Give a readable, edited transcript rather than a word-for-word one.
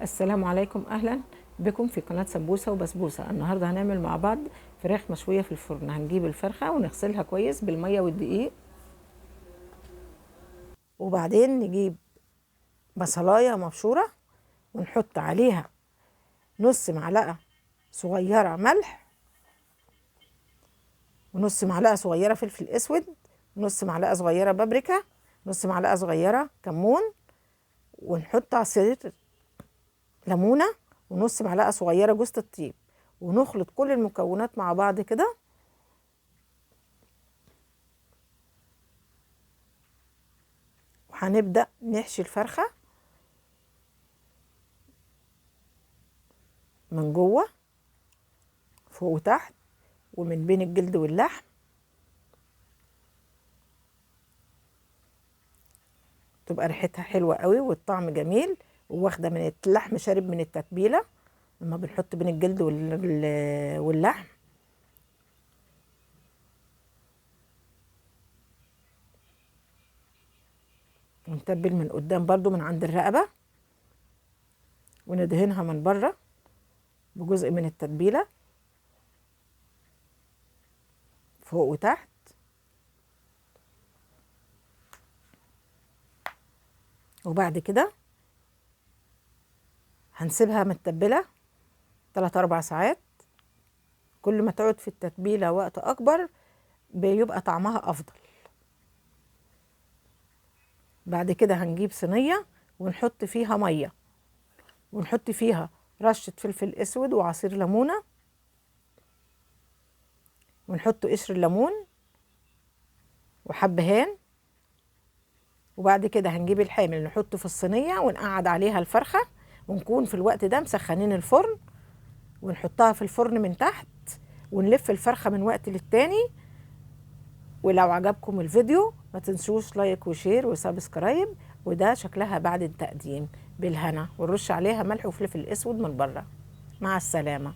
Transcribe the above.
السلام عليكم، اهلا بكم في قناة سمبوسة وبسبوسة. النهاردة هنعمل مع بعض فراخ مشوية في الفرن. هنجيب الفرخة ونغسلها كويس بالمية والدقيق، وبعدين نجيب بصلاية مبشورة ونحط عليها نص معلقة صغيرة ملح، ونص معلقة صغيرة فلفل اسود، ونص معلقة صغيرة بابريكا، نص معلقة صغيرة كمون، ونحط عصير ليمونة، ونص معلقة صغيرة جوزة الطيب، ونخلط كل المكونات مع بعض كده. وهنبدأ نحشي الفرخة من جوه فوق وتحت، ومن بين الجلد واللحم. تبقى ريحتها حلوة قوي والطعم جميل، وواخدة من اللحم شارب من التتبيلة لما بنحط بين الجلد واللحم. ونتبل من قدام برضو من عند الرقبة، وندهنها من بره بجزء من التتبيلة فوق وتحت. وبعد كده هنسيبها متبلة 3-4 ساعات. كل ما تقعد في التتبيلة وقت أكبر بيبقى طعمها أفضل. بعد كده هنجيب صينية ونحط فيها مية، ونحط فيها رشة فلفل أسود وعصير ليمونة، ونحط قشر الليمون وحبهان. وبعد كده هنجيب الحامل نحطه في الصينية ونقعد عليها الفرخة، ونكون في الوقت ده مسخنين الفرن، ونحطها في الفرن من تحت، ونلف الفرخة من وقت للتاني. ولو عجبكم الفيديو ما تنسوش like و share و subscribe. وده شكلها بعد التقديم بالهنا، ونرش عليها ملح وفلفل اسود من بره. مع السلامة.